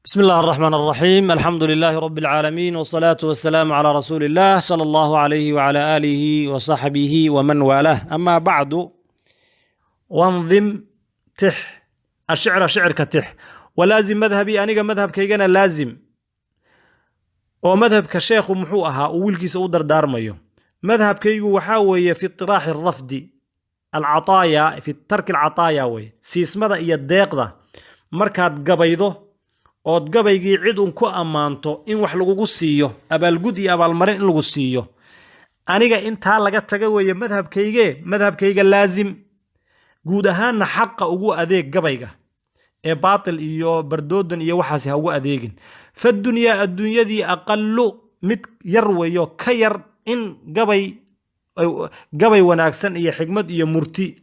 بسم الله الرحمن الرحيم، الحمد لله رب العالمين، والصلاة والسلام على رسول الله صلى الله عليه وعلى آله وصحبه ومن والاه. أما بعد، وانظم tix الشعر shicirka tix، ولازم مذهبي aniga madhabkaygana laazim. Oo madhabka sheekhu muxuu ahaa uu wiilkiisa u dardaarmayo? Madhabkaygu waxaa weeye في اطراح الرفد العطايا، في ترك العطايا weye, siismada iyo deeqda. Markaad gabaydo ood gabaygii cid un ku ammaanto in wax lagugu siiyo, abaalgud iyo abaalmarin in lagu siiyo, aniga intaa laga taga weeye madhabkayge. Madhabkayga laazim. Guud ahaanna xaqa ugu adeeg gabayga ee baatil iyo bardoodan iyo waxaasi ha ugu adeegin. فالدنيا adduunyadii أقل mid yar weeyo, ka yar in gabay wanaagsan iyo xigmad iyo murti,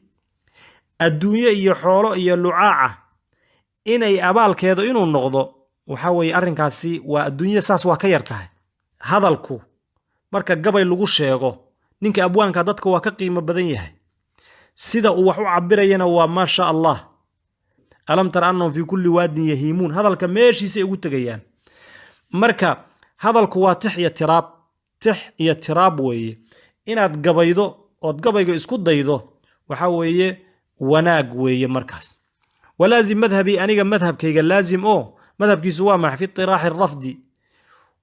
adduunye iyo xoolo iyo lucaaca inay abaalkeedu inuu noqdo. Waxa weeye arrinkaasi waa adduunye, saas waa ka yar tahay. Hadalku marka gabay lagu sheego, ninka abwaanka dadka waa ka qiimo badan yahay. Sida uu wax u cabirayana waa maasha Allah. ألم تر أنهم في كل واد يهيمون. Hadalka meeshiisay ugu tegayaan. Marka hadalku waa tix iyo tiraab, tix iyo tiraab weeye. Inaad gabaydo ood gabayga isku daydo waxa weeye wanaag weeye markaas. ولازم مذهبي aniga madhabkayga laazim. Oo madhabkiisu waa maxay? في اطراح الرفد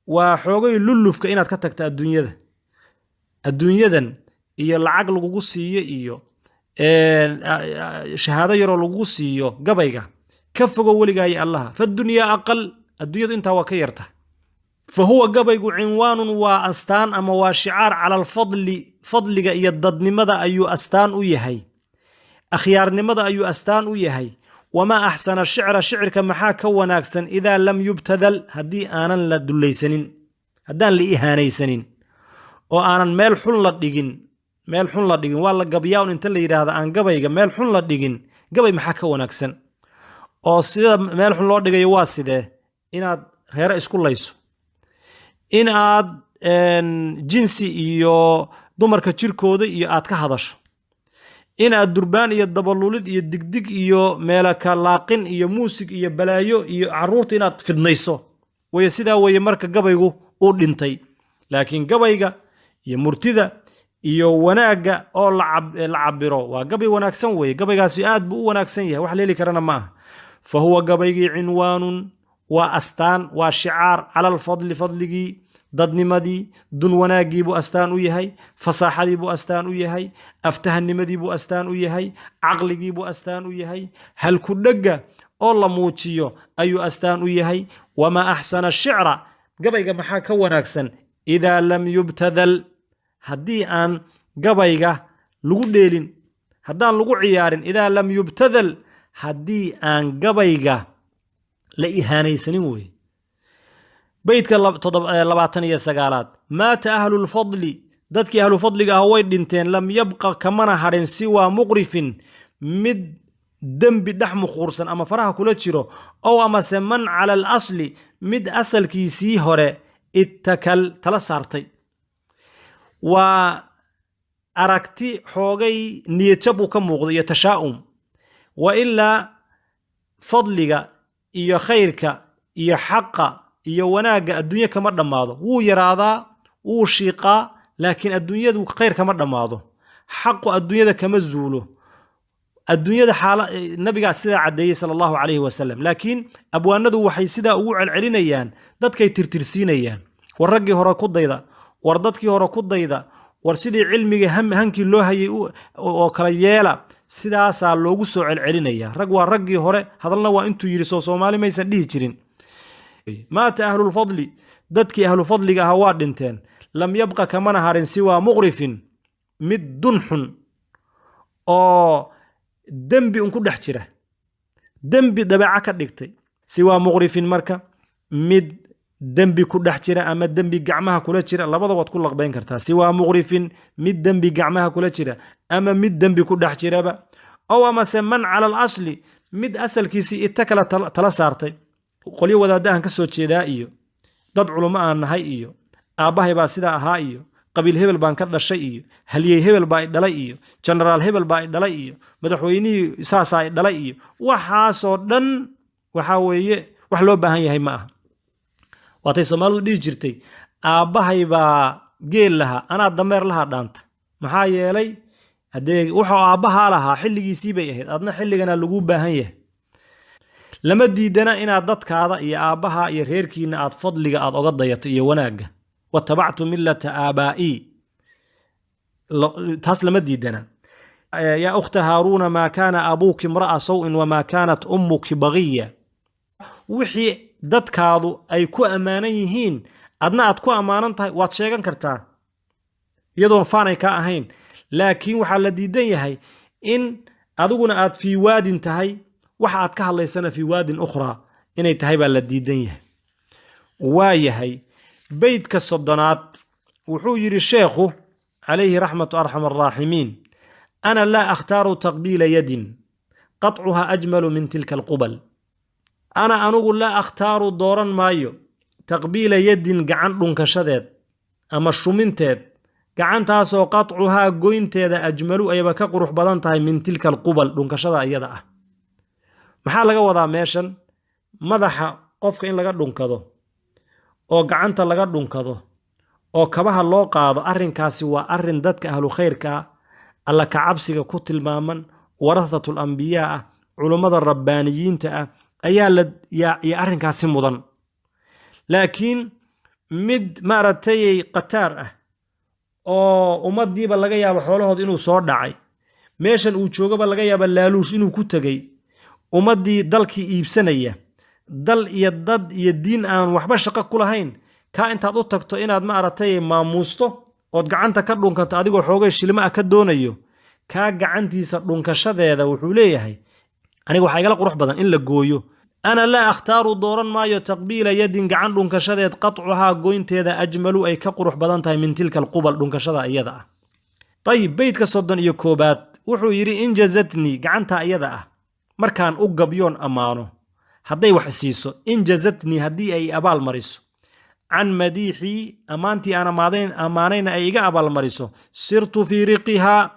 waa xoogay lullufka inaad ka tagta adduunyada, adduunyadan iyo lacag lagugu siiyo iyo shahaado yaroo lagugu siiyo gabayga ka fogo weligaayo Allaha. فالدنيا أقل adduunyadu intaa waa ka yarta. فهو gabaygu عنوان waa astaan ama waa shicaar على الفضل fadliga iyo dadnimada ayuu astaan u yahay, akhyaarnimada ayuu astaan u yahay. وما أحسن الشعر shicirka maxaa ka wanaagsan إذا لم يبتذل haddii aanan la dulaysanin, haddaan la ihaanaysanin oo aanan meel xun la dhigin, meel xun la dhigin. Waa la gabyaa un inta la yidhaahda aan gabayga meel xun la dhigin. Gabay maxaa ka wanaagsan? Oo sida meel xun loo dhigayo waa sidee? Inaad reere isku layso, in aad jinsi iyo dumarka jirkooda iyo aad ka hadasho, in aad durbaan iyo dabalulid iyo digdig iyo meelaka laaqin iyo muusig iyo balaayo iyo caruurta inaad fidnayso way. Sidaa weeye marka gabaygu uu dhintay. Laakiin gabayga iyo murtida iyo wanaagga oo la cabiro waa gabay wanaagsan weeye. Gabaygaasi aad buu u wanaagsan yahay, wax leeli karana ma aha. فهو gabaygii عنوان waa astaan, waa shicaar على الفضل fadligii, dadnimadii, dun wanaaggii buu astaan u yahay, fasaaxadii buu astaan u yahay, aftahanimadii buu astaan u yahay, caqligii buu astaan u yahay, halkudhegga oo la muujiyo ayuu astaan u yahay. وما أحسن الشعر gabayga maxaa ka wanaagsan إذا لم يبتذل haddii aan gabayga lagu dheelin, haddaan lagu ciyaarin. إذا لم يبتذل haddii aan gabayga la ihaanaysanin wey. Beydka 29aad: مات أهل الفضل dadkii ahlu fadliga ah way dhinteen. لم يبق kamana hadhin سوى مقرف mid dembi dhex muquursan ama faraha kula jiro, أو amase من على الأصل mid asalkiisii hore اتكل tala saartay. Waa aragti xoogay niyadjab uu ka muuqdo iyo tashaa'um. Wa ilaa fadliga iyo khayrka iyo xaqa iyo wanaagga adduunye kama dhammaado. Wuu yaraadaa, wuu shiiqaa, laakiin adduunyadu khayr kama dhammaado, xaqu adduunyada kama zuulo. Adduunyada xaala nabigaa sidaa caddeeyey صلى الله عليه وسلم. Laakiin abwaanadu waxay sidaa ugu celcelinayaan, dadkay tirtirsiinayaan: war raggii hore ku dayda, war dadkii hore ku dayda, war sidii cilmiga hankii loo hayay oo kala yeela. Sidaasaa loogu soo celcelinaya. Rag waa raggii hore, hadalna waa intuu yidhi. Soo Soomaali maysan dhihi jirin? مات أهل الفضل dadkii ahlu fadliga ahaa waa dhinteen. لم يبق kamana harin سوى مقرف mid dun xun oo dembi un ku dhex jira, dembi dabeeca ka dhigtay. سوى مقرف marka mid dembi ku dhex jira ama dembi gacmaha kula jira, labada waad ku laqbayn kartaa. سوى مقرف mid dembi gacmaha kula jira ama mid dembi ku dhex jiraba, أو amase من على الأصل mid asalkiisii اتكل tala saartay. Qolyo wadaadda aan ka soo jeedaa iyo dad culummo aan nahay iyo aabbahay baa sidaa ahaa iyo qabiil hebel baan ka dhashay iyo halyey hebel baa i dhalay iyo jenaraal hebel baa i dhalay iyo madaxweynihii saasaa i dhalay iyo waxaasoo dhan waxaa weeye wax Wax loo baahan yahay ma aha. Waatay Soomaalidu dhihi jirtay, "Aabbahay baa geel lahaa, anaa dameer lahaa dhaanta." Maxaa yeelay, haddee wuxuu aabbahaa lahaa xilligiisii bay ahayd, adna xilligana laguu baahan yahay. Lama diidana inaad dadkaada iyo aabbaha iyo reerkiina aad fadliga aad oga dayato iyo wanaagga. "Watabactu millata aabaa'ii", taas lama diidana. "Yaa ukhta Haaruuna, maa kaana abuuki imra'a saw'in wamaa kaanat ummuki bagiya." Wixii dadkaadu ay ku ammaanan yihiin, adna aad ku ammaanan tahay, waad sheegan kartaa iyadoon faanay kaa ahayn. Laakiin waxaa la diidan yahay in adiguna aad fii waadin tahay, waxa aad ka hadlaysana fii waadin ukhraa inay tahay baa la diidan yahay. Waa yahay, beydka 30aad wuxuu yidhi sheekhu calayhi raxmatu arxam araaximiin: "Ana laa akhtaaru taqbiila yadin qatcuha ajmalu min tilka alqubal." Ana anugu, laa akhtaaru dooran maayo, taqbiila yadin gacan dhunkashadeed ama shuminteed, gacantaasoo qatcuhaa goynteeda ajmalu ayba ka qurux badan tahay min tilka alqubal dhunkashada iyada ah. Maxaa laga wadaa meeshan? Madaxa qofka in laga dhunkado oo gacanta laga dhunkado oo kabaha loo qaado, arrinkaasi waa arrin dadka ahlu khayrka ah, Alla kacabsiga ku tilmaaman, warathatul ambiyaa ah, culummada rabbaaniyiinta ah ayaa la yaa arrinkaasi mudan. Laakiin mid maaragtay qataar ah oo ummaddiiba laga yaabo xoolahooda inuu soo dhacay, meeshan uu joogaba laga yaaba laaluush inuu ku tegey, ummaddii dalkii iibsanaya, dal iyo dad iyo diin aan waxba shaqo ku lahayn, kaa intaad u tagto inaad maaragtay maamuusto ood gacanta ka dhunkato adigoo xoogay shilmo ah ka doonayo, kaa gacantiisa dhunkashadeeda wuxuu leeyahay, aniga waxaa igala qurux badan in la gooyo. Ana laa akhtaaru dooran maayo, taqbiila yadin gacan dhunkashadeed, qatcuhaa goynteeda ajmalu ay ka qurux badan tahay min tilka alqubal dhunkashada iyada ah. Ayib, beydka 31aad wuxuu yidhi: in jazatnii, gacanta iyada ah markaan u gabyoon ammaano hadday wax siiso, in jazatnii haddii ay abaal mariso, can madiixii ammaantii aan ammaanayna ay iga abaalmariso, sirtu fii riqihaa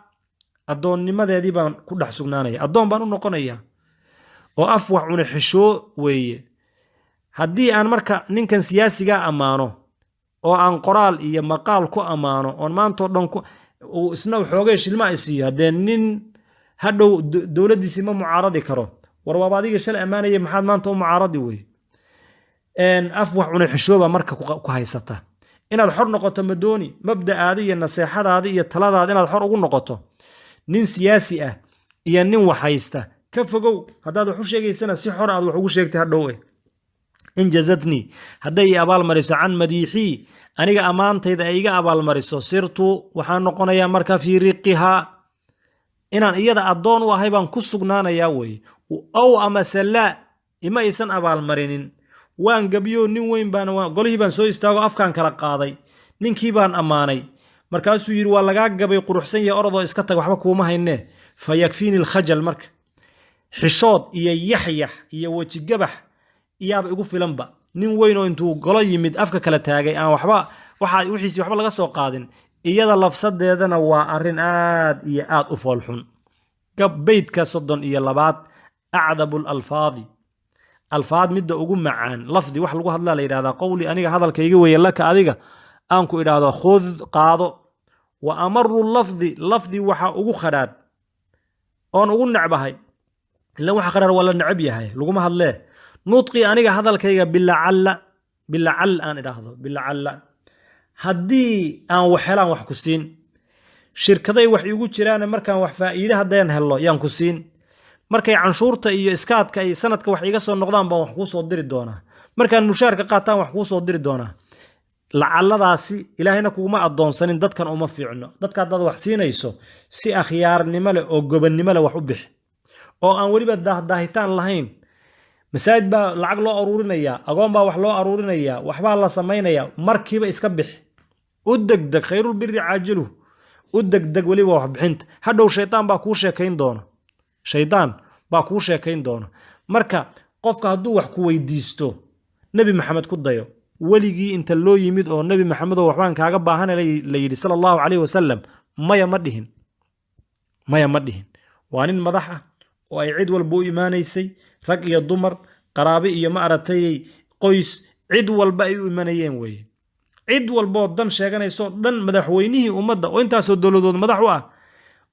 addoonnimadeedii baan ku dhex sugnaanaya, addoon baan u noqonayaa. Oo af wax cune xishoo weeye. Haddii aan marka ninkan siyaasigaa ammaano oo aan qoraal iyo maqaal ku ammaano oon maantao dhan uu isna xoogay shilma ay siiyo, haddee nin hadhow dowladdiisii ma mucaaradi karo. War waaba adiga shalay ammaanaya, maxaad maanta u mucaaradi wey? Af wax cune xishooba marka ku haysata. Inaad xor noqoto ma dooni, mabda'aada iyo naseexadaada iyo taladaada inaad xor ugu noqoto. Nin siyaasi ah iyo nin wax haysta ka fogow. Haddaad wax u sheegaysana si xor aad wax ugu sheegtay hadhow. In jazatnii hadday i abaalmariso, can madiixii aniga ammaantayda ay iga abaalmariso, sirtu waxaan noqonayaa marka fii riqihaa inaan iyada addoon u ahay baan ku sugnaanayaa weye. Ow amase laa, ima aysan abaalmarinin, waan gabyo, nin weyn baan, golihii baan soo istaago, afkaan kala qaaday, ninkii baan ammaanay, markaasuu yidhi, "Waa lagaa gabay quruxsan yahay, orodoo iska tag, waxba kuuma haynee." Fa yakfiini alkhajal, marka xishood iyo yaxyax iyo wejigabax iyaaba igu filanba. Nin weyn oo intuu golo yimid afka kala taagay aan waxba waxa wixiisii waxba laga soo qaadin, iyada lafsadeedana waa arrin aad iyo aad u foolxun. Beydka 32aad: acdabu lalfaadi alfaad midda ugu macaan, lafdi wax lagu hadlaa la yidhahdaa, qowli aniga hadalkayga weeye, laka adiga aan ku idhaahdo, khud qaado. Wa amaru lafdi lafdi waxa ugu khadhaadh oon ugu necbahay, ilan waxa khadhaadh waa la necab yahay, laguma hadlee, nutqi aniga hadalkayga, bilacalla, bilacal aan idhaahdo, bilacalla haddii aan wax helaan wax ku siin, shirkaday wax iigu jiraan, markaan wax faa'iide haddaan hello yaan ku siin, markay canshuurta iyo iskaadka ay sanadka wax iiga soo noqdaan baan wax kuu soo diri doonaa, markaan mushaarka qaataan wax kuu soo diri doonaa. Lacalladaasi Ilaahayna kuguma addoonsanin, dadkan uma fiicno. Dadka haddaad wax siinayso, si akhyaarnimo leh oo gobonnimo leh wax u bix, oo aan weliba daahdaahitaan lahayn. Masaajid baa lacag loo aruurinayaa, agoon baa wax loo aruurinayaa, waxbaa la samaynayaa, markiiba iska bix, u degdeg. Khayrul biri caajiluh, u degdeg weliba waxbixinta. Hadhow shaytaan baa kuu sheekayn doona, shaydaan baa kuu sheekayn doona. Marka qofka hadduu wax ku weydiisto, Nebi Maxamed ku dayo. Weligii inta loo yimid oo "Nebi Maxamed oo waxbaan kaaga baahana" la yidhi, sala Allahu calayhi wasalam, maya ma dhihin, maya ma dhihin. Waa nin madax ah oo ay cid walba u imaanaysay, rag iyo dumar. Qaraabe iyo ma aragtay qoys, cid walba ay u imanayeen weeye. Cid walboo dan sheeganayso dhan, madaxweynihii ummadda oo intaasoo dowladood madax u ah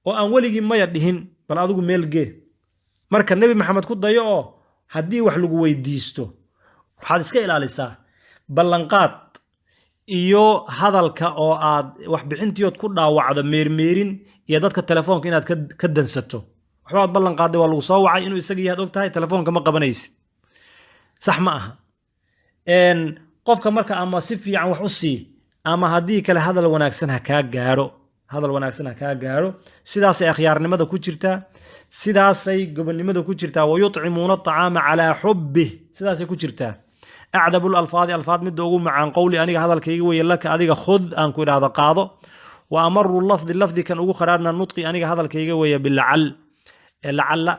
oo aan weligii maya dhihin, bal adigu meel gee. Marka Nebi Maxamed ku dayo, oo haddii wax lagu weydiisto waxaad iska ilaalisaa ballanqaad iyo hadalka oo aad waxbixintiyood ku dhaawacdo meermeerin iyo dadka telefoonka inaad ka dansato. Waxbaad ballan qaaday, waa lagu soo wacay, inuu isaga yahaad og tahay, telefoonka ma qabanaysid, sax ma aha. Qofka marka ama si fiican wax u sii, ama haddii kale hadal wanaagsan ha kaa gaadho, hadal wanaagsan ha kaa gaadho. Sidaasay akhyaarnimada ku jirtaa, sidaasay gobonnimada ku jirtaa. ويطعمون الطعام على حبه, sidaasay ku jirtaa. أعذب الألفاظ, alfaad midda ugu macaan, قولي, aniga hadalkayga weeye, لك adiga, خذ, aan ku idhaahdo qaado. وأمر اللفظ, lafdi kan ugu kharaarna, نطقي, aniga hadalkayga weeye, بلعل, لعل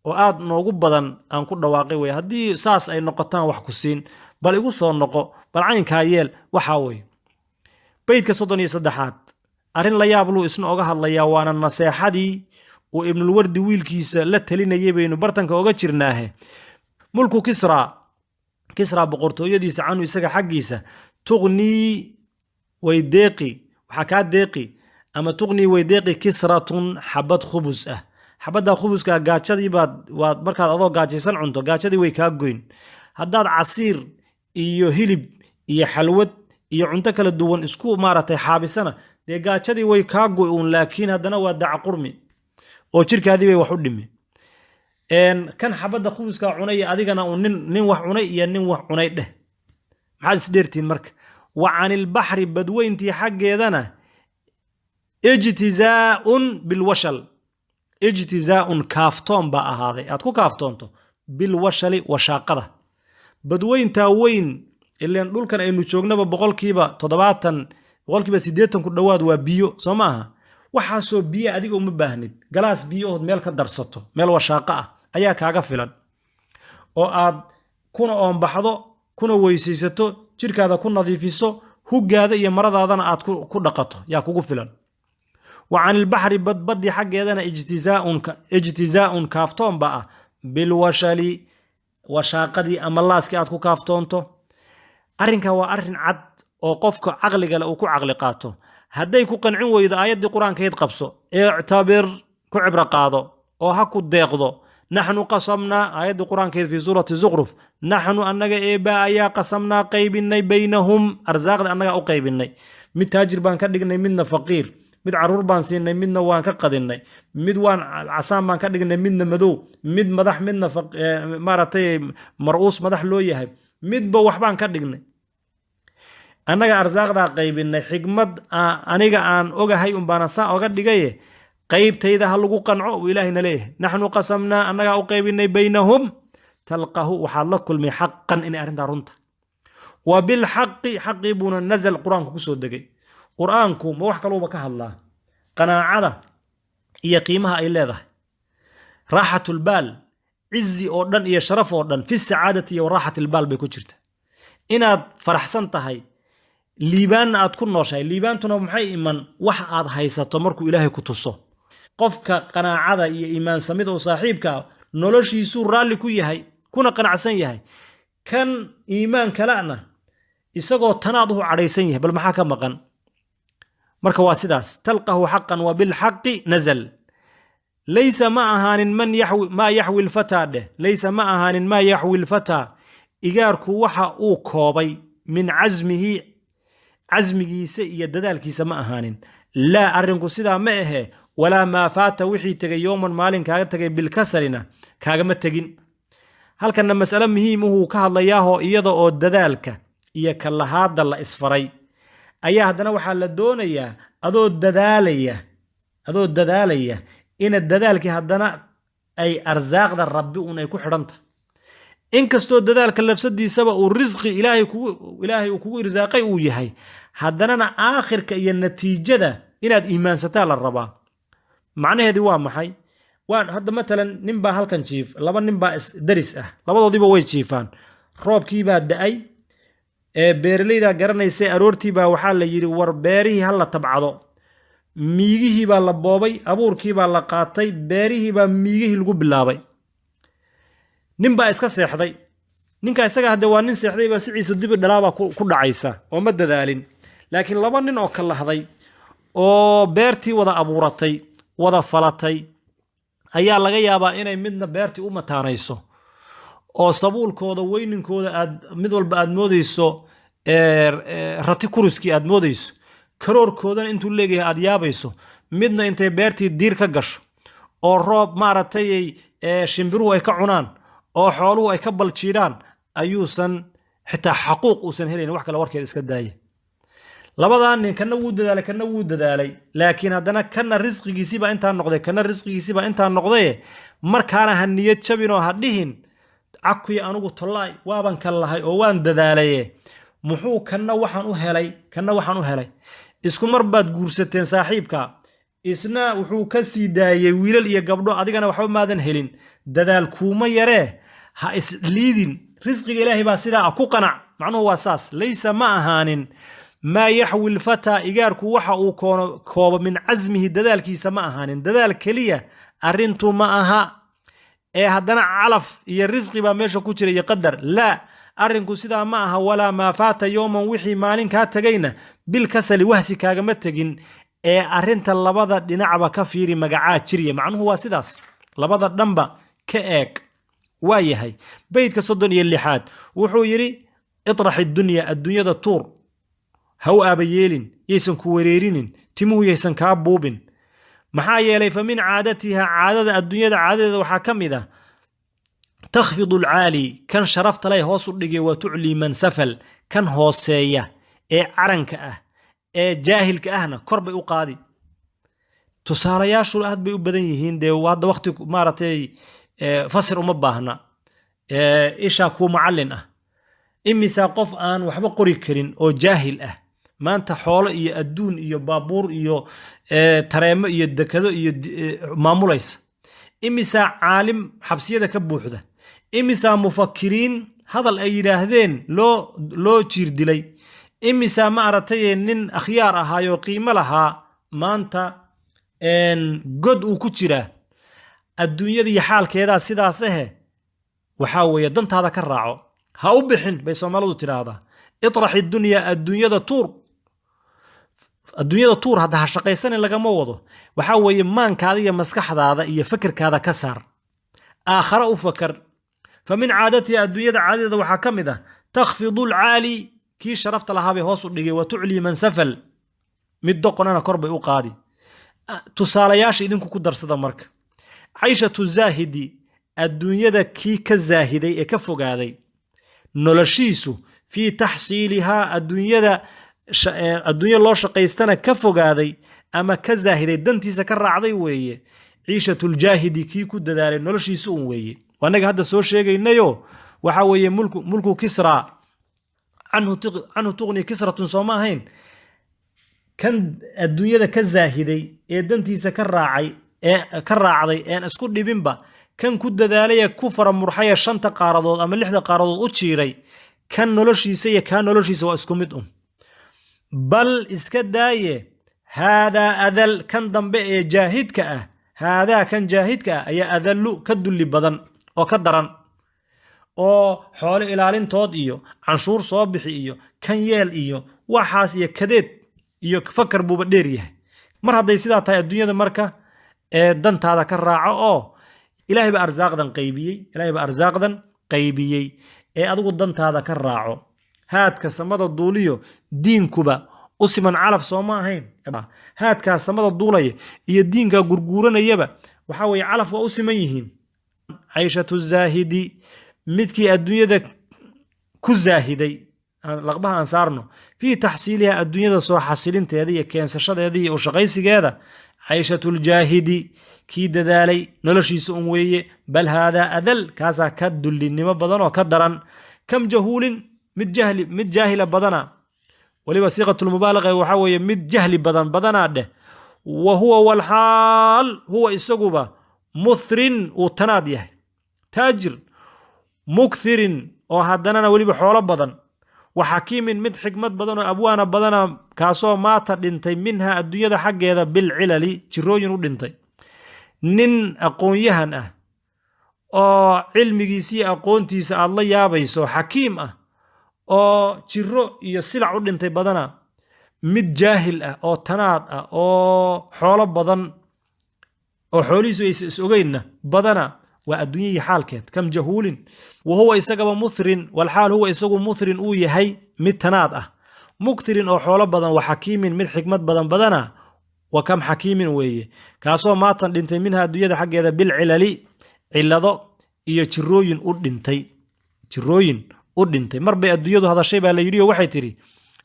oo aad noogu badan aan ku dhawaaqay weye. Haddii saas ay noqotaan wax ku siin, bal igu soo noqo, bal caynkaa yeel. Waxaa weye beydka 33aad. Arrin la yaab luu isna oga hadlayaa, waana naseexadii uu Ibnulwardi wiilkiisa la talinayay baynu bartanka oga jirnaahe. ملك كسرى, Kisra boqortooyadiisa, عنه, isaga xaggiisa, تغني, way deeqi, waxaa kaa deeqi ama تغني, way deeqi, كسرة, xabad khubus ah. Xabadda khubuska gaajadii baad waad markaad adoo gaajaysan cunto, gaajadii way kaa goyn. Haddaad casiir iyo hilib iyo xalwad iyo cunto kala duwan isku maaragtay xaabisana, dee gaajadii way kaa goy uun, laakiin haddana waa dacqurmi oo jirkaadii bay wax u dhimi. Kan xabadda khubuska cunay adigana uu nin wax cunay iyo nin wax cunay dheh, maxaad isdheertiin marka? وعن البحر, badweyntii xaggeedana, اجتزاء بالوشل, اجتزاء, kaaftoon baa ahaaday aad ku kaaftoonto, بالوشل, washaaqada badweyntaa weyn. Ileen dhulkan aynu joognaba 70%, 80% ku dhowaad waa biyo, soo ma aha? Waxaasoo biyo adiga uma baahnid. Galaas biyo ood meel ka darsato, meel washaaqo ah ayaa kaaga filan oo aad kuna oonbaxdo, kuna weysaysato, jirkaada ku nadiifiso, huggaada iyo maradaadana aad ku dhaqato yaa kugu filan. وعن البحر, badbadii xaggeedana, اجتزاء, kaaftoon ba ah, بالوشل, washaaqadii ama laaskii aad ku kaaftoonto. Arrinka waa arrin cad oo qofka caqliga le uu ku caqli qaato. Hadday ku qancin weydo, aayaddii qur-aankayd qabso, اعتبر, ku cibro qaado oo ha ku deeqdo. نحن قسمنا, aayaddii qur-aankeed في سورة الزخرف, نحن, annaga eebaa ayaa, قسمنا, qaybinay, بينهم, arsaaqda annagaa u qaybinay. Mid taajir baan ka dhignay, midna faqiir. Mid caruur baan siinay, midna waan ka qadinay. Mid waan casaan baan ka dhignay, midna madow. Mid madax, midna maaragtay mar-uus madax loo yahay. Midba waxbaan ka dhignay. Annaga arsaaqdaa qaybinay, xigmad aniga aan ogahay unbaana saa oga dhigaye, qaybtayda ha lagu qanco, uu ilaahayna leeyahay. نحن قسمنا, annagaa u qaybinay, بينهم. تلقه, waxaad la kulmay, حقا, inay arrintaa runta. وبالحق, xaqii buuna, نزل, qur-aanku kusoo degay. Qur-aanku ma wax kaluuba ka hadlaa? Qanaacada iyo qiimaha ay leedahay, راحة البال, cizi oo dhan iyo sharaf oo dhan في السعادة iyo وراحة البال bay ku jirta. Inaad faraxsan tahay, liibaanna aad ku nooshahay. Liibaantuna maxay iman? Wax aad haysato markuu Ilaahay ku tuso. Qofka qanaacada iyo iimaansamida oo saaxiibka ah, noloshiisuu raalli ku yahay kuna qanacsan yahay. Kan iimaan kalena isagoo tanaad uhu cadhaysan yahay, bal maxaa ka maqan? Marka waa sidaas. تلقه حقا وبالحق نزل. ليس, ma ahaanin, من يحوي, ما يحوي الفتى dheh. ليس, ma ahaanin, ما يحوي الفتى, igaarku waxa uu koobay, من عزمه, casmigiisa iyo dadaalkiisa ma ahaanin. لا, arrinku sidaa ma ahe. ولا ما فات, wixii tegay, يوما, maalin kaaga tegay, بالكسل na kaagama tegin. Halkanna mas'ale muhiim uhuu ka hadlayaahoo, iyada oo dadaalka iyo kalahaadda la isfaray ayaa haddana waxaa la doonayaa adoo dadaalaya ina dadaalkii haddana ay arsaaqda Rabbi un ay ku xidhanta. Inkastoo dadaalka lafsadiisaba uu risqi Ilaahay uu kugu irsaaqay uu yahay, haddanana aakhirka iyo natiijada inaad iimaansataa la rabaa. Macnaheedii waa maxay? Waa hadda matalan nin baa halkan jiif, laba nin baa daris ah, labadoodiiba way jiifaan. Roobkiibaa da-ay ee beeralaydaa garanaysay. Aroortiibaa waxaa la yidhi, war beerihii ha la tabcado. Miigihii baa la boobay, abuurkii baa la qaatay, beerihii baa miigihii lagu bilaabay. Nin baa iska seexday. Ninka isaga hadde waa nin seexday baa siciisa dibi dhalaabaa ku dhacaysa oo ma dadaalin. Laakiin laba nin oo kalahday oo beertii wada abuuratay, wada falatay, ayaa laga yaabaa inay midna beertii u mataanayso oo sabuulkooda weyninkooda aad mid walba aad moodeyso rati kuriskii aad moodeyso, karoorkoodana intuu leegayahay aad yaabayso. Midna intay beertii diir ka gasho oo roob maaragtay shimbiruhu ay ka cunaan oo xooluhu ay ka baljiidhaan, ayuusan xitaa xaquuq uusan helayn, wax kale warkeeda iska daaya. Labadaa nin, kana wuu dadaalay, kana wuu dadaalay, laakiin haddana kana risqigiisiibaa intaa noqday, kana risqigiisiibaa intaa noqdaye. Markaana ha niyad jabin oo ha dhihin: "Cakuya, anugu tollaay waaban kan lahay oo waan dadaalaye, muxuu kanna waxaan u helay, kanna waxaan u helay?" Isku mar baad guursateen saaxiibka, isna wuxuu ka sii daayey wiilal iyo gabdho, adigana waxba maadan helin. Dadaal kuuma yaree, ha isliidin. Risqiga Ilaahay baa sidaa ah, ku qanac. Macnuhu waa saas. Laysa ma ahaanin maa yaxwi lfataa, igaarku waxa uu koobo, min casmihi, dadaalkiisa ma ahaanin. Dadaal keliya arrintu ma aha ee haddana calaf iyo risqi baa meesha ku jira iyo qadar. Laa, arrinku sidaa ma aha. Walaa maa faata yowman, wixii maalin kaa tegayna, bilkasali, wahsi kaagama tegin. Ee arrinta labada dhinacba ka fiiri, magacaa jirya. Macnuhu waa sidaas, labada dhanba ka eeg. Waa yahay. Beydka 36aad wuxuu yidhi: itrax iddunya, adduunyada tuur, ha u aabayeelin, yaysan ku wareerinin, timuhu yaysan kaa buubin. Maxaa yeelay, fa min caadatiha, caadada adduunyada, caadadeeda waxaa ka mid ah, takhfidu alcaali, kan sharafta leh hoos u dhigay, wa tuclii man safal, kan hooseeya ee caranka ah ee jaahilka ahna kor bay u qaadi. Tusaalayaashu aad bay u badan yihiin. Dee hadda waqti maaragtay fasir uma baahna. Ishaa kuu macallin ah. Imisaa qof aan waxba qori karin oo jaahil ah maanta xoolo iyo adduun iyo baabuur iyo tareemo iyo dekado iyo maamulaysa? Imisaa caalim xabsiyada ka buuxda? Imisaa mufakiriin hadal ay yidhaahdeen loo jiir dilay? Imisaa ma aragtay nin akhyaar ahaayoo qiimo lahaa maanta god uu ku jiraa? Adduunyada iyo xaalkeedaa sidaas ahe. Waxaa weeye, dantaada ka raaco, ha u bixin bay Soomaalidu tidhaahdaa. Itrax iddunya, adduunyada tuur. Adduunyada tuur hadda ha shaqaysanin lagama wado. Waxaa weeye, maankaada iyo maskaxdaada iyo fekerkaada ka saar, aakhara u fakar. Fa min caadatiha, adduunyada caadadeeda waxaa ka mid ah, takhfidu alcaali, kii sharafta lahaa bay hoos u dhigay, wa tuclii man safal, mid doqonana kor bay u qaadi. Tusaalayaasha idinku ku darsada. Marka, cayshatu zaahidi, adduunyada kii ka zaahiday ee ka fogaaday, noloshiisu, fii taxsiilihaa, adduunyada adduunyo loo shaqaystana ka fogaaday ama ka zaahiday, dantiisa ka raacday weeye, ciishatuljaahidi, kii ku dadaalay noloshiisa un weeye. Annaga hadda soo sheegaynayo, waxa weeye, mulku Kisra canhu tuqni kisratun, soo ma ahayn? Kan adduunyada ka zaahiday ee dantiisa ka raacay ee ka raacday een isku dhibinba, kan ku dadaalaya, ku faramurxaya, shanta qaaradood ama lixda qaaradood u jiiray, kan noloshiisa iyo kaa noloshiisa waa isku mid un. Bal iska daaye, haadaa adal, kan dambe ee jaahidka ah, haadaa, kan jaahidka ah ayaa adallu, ka dulli badan oo ka daran, oo xoolo ilaalintood iyo canshuur soo bixi iyo kan yeel iyo waxaas iyo kadeed iyo fakar buuba dheer yahay. Mar hadday sidaa tahay adduunyada, marka ee dantaada ka raaco oo Ilaahay baa arsaaqdan qaybiyey, Ilaahay baa arsaaqdan qaybiyey, ee adigu dantaada ka raaco. Haadka samada duuliyo diinkuba u siman calaf, soo ma ahayn? Haadkaa samada duulaya iyo diinkaa gurguuranayaba waxaa weeye calaf waa u siman yihiin. Cayshatu zaahidi, midkii adduunyada ku zaahiday, laqbaha aan saarno, fii taxsiiliha, adduunyada soo xasilinteeda iyo keensashadeeda iyo ushaqaysigeeda, cayshatuljaahidi, kii dadaalay noloshiisa un weeye. Bal haadaa adal, kaasaa ka dullinimo badan oo ka daran. Kam jahuulin, mid jahli, mid jaahila badana, weliba siiqatulmubaalaqa waxaa weeye mid jahli badan badanaa dheh. Wa huwa, walxaal huwa isaguba, muthrin, uu tanaad yahay, taajir, mukthirin, oo haddanana weliba xoolo badan, wa xakiimin, mid xikmad badan oo abwaana badana, kaasoo maata dhintay, minha, adduunyada xaggeeda, bilcilali, jirooyin u dhintay. Nin aqoon-yahan ah. Oo cilmigiisiiyo aqoontiisa aad la yaabayso, xakiim ah oo jiro iyo silac u dhintay badana. Mid jaahil ah oo tanaad ah oo xoolo badan oo xoolihiisu aysa is ogeynna badana. Waa adduunyihii xaalkeed. Kam jahuulin wa huwa isagaba muthrin, walxaal huwa isagu muthrin uu yahay, mid tanaad ah, muktirin oo xoolo badan, wa xakiimin mid xikmad badan badana. Wa kam xakiimin weeye kaasoo maatan dhintay, minha adduunyada xaggeeda, bilcilali cillado iyo jirooyin u dhintay, jirooyin u dhintay. Mar bay adduunyadu hadashay baa la yidhi oo waxay tidhi: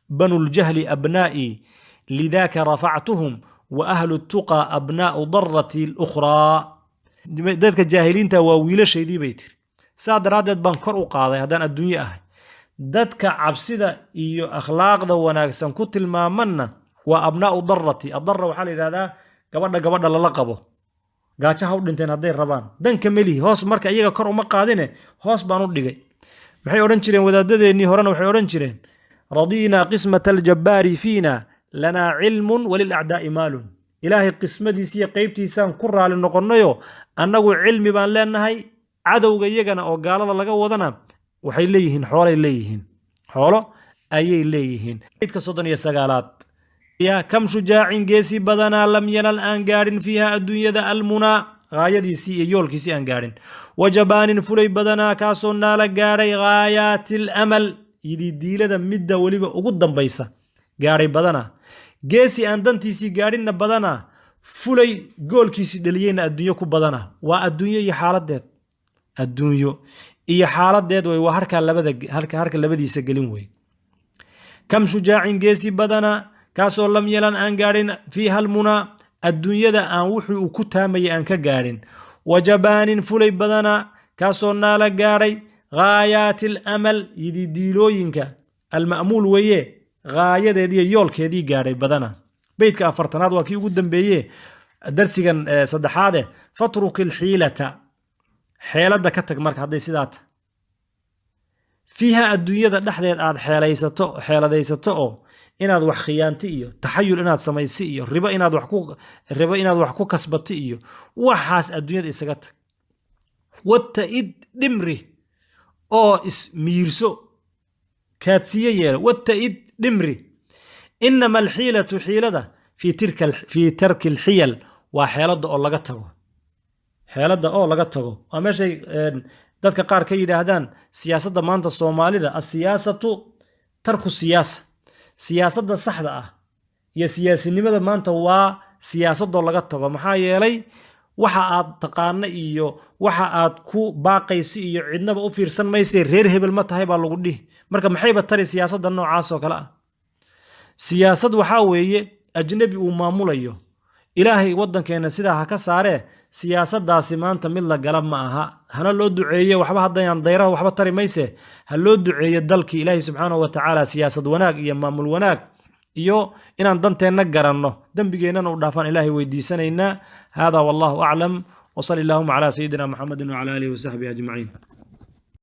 "Banu ljahli abnaa'ii lidaaka rafactuhum, wa ahlu tuqaa abnaa'u darati lukhraa." Dadka jaahiliinta waa wiilashaydii bay tiri, saa daraaddeed baan kor u qaaday haddaan adduunye ahay. Dadka cabsida iyo akhlaaqda wanaagsan ku tilmaamanna waa abnaa'u darati. Adara waxaa la yidhahdaa gabadha lala qabo. Gaajaha u dhinteen hadday rabaan, danka melihi. Hoos marka iyaga kor uma qaadine, hoos baan u dhigay. Maxay odhan jireen wadaadadeennii horena? Waxay odhan jireen: "Radiinaa qismata aljabbaari fiina, lanaa cilmun walilacdaa'i maalun." Ilaahay qismadiisiiyo qeybtiisaan ku raali noqonnayo, annagu cilmi baan leenahay, cadowga iyagana oo gaalada laga wadana waxay leeyihiin xoolay leeyihiin, xoolo ayay leeyihiin. Beydka 39aad: ya kam shujaacin geesi badanaa, lam yanal aan gaadhin, fiiha adduunyada almunaa gaayadiisii iyo yoolkiisii aan gaadhin, wajabaanin fulay badanaa kaasoo naala gaadhay gaayaati alamal yididiilada midda weliba ugu dambaysa gaadhay badanaa. Geesi aan dantiisii gaadhinna badanaa, fulay goolkiisii dhaliyeyna adduunyo ku badanaa. Waa adduunyo iyo xaaladeed, adduunyo iyo xaaladeed wey. Waa harkaa labada harka labadiisa gelin wey. Kam shujaacin geesi badanaa kaasoo lam yalan aan gaadhin fiiha almunaa adduunyada aan wuxuu uu ku taamayay aan ka gaadhin, wajabaanin fulay badanaa kaasoo naala gaadhay gaayaati alamal yididiilooyinka alma'muul weeye gaayadeediiyo yoolkeedii gaadhay badana. Beydka 40aad waa kii ugu dambeeye darsigan saddexaade: fatruk ilxiilata xeeladda ka tag. Marka hadday sidaa tahay, fiiha adduunyada dhexdeed aad xeelaysato, xeeladaysato oo inaad wax khiyaanti iyo taxayul inaad samaysi iyo ribo inaad wax ku kasbato iyo waxaas adduunyada isaga tag. Watta'id dhimri oo ismiirso, kaadsiye yeelo. Watta'id dhimri. Inama alxiilatu xiilada fii tarki alxiyal waa xeeladda oo laga tago, xeeladda oo laga tago. Waa meeshay dadka qaar ka yidhaahdaan siyaasadda maanta Soomaalida asiyaasatu tarku siyaasa. Siyaasadda saxda ah iyo siyaasinimada maanta waa siyaasadoo laga tago. Maxaa yeelay, waxa aad taqaano iyo waxa aad ku baaqaysi iyo cidnaba u fiirsan mayse, reer hebel ma tahay baa lagu dhihi. Marka maxayba tari siyaasadda noocaas oo kale ah? Siyaasad waxaa weeye ajnabi uu maamulayo. Ilaahay waddankeena sidaa ha ka saaree. Siyaasaddaasi maanta mid la gala ma aha. Hana loo duceeyo. Waxba haddayaan dayraha waxba tari mayse, ha loo duceeyo dalkii. Ilaahay subxaanahu wa tacaala siyaasad wanaag iyo maamul wanaag iyo inaan danteenna garanno, dembigeennana u dhaafaan Ilaahay weydiisanaynaa. Hada wallahu aclam, wsali allahuma calaa sayidina Muxamedin wcala aalihi wasaxbihi ajmaciin.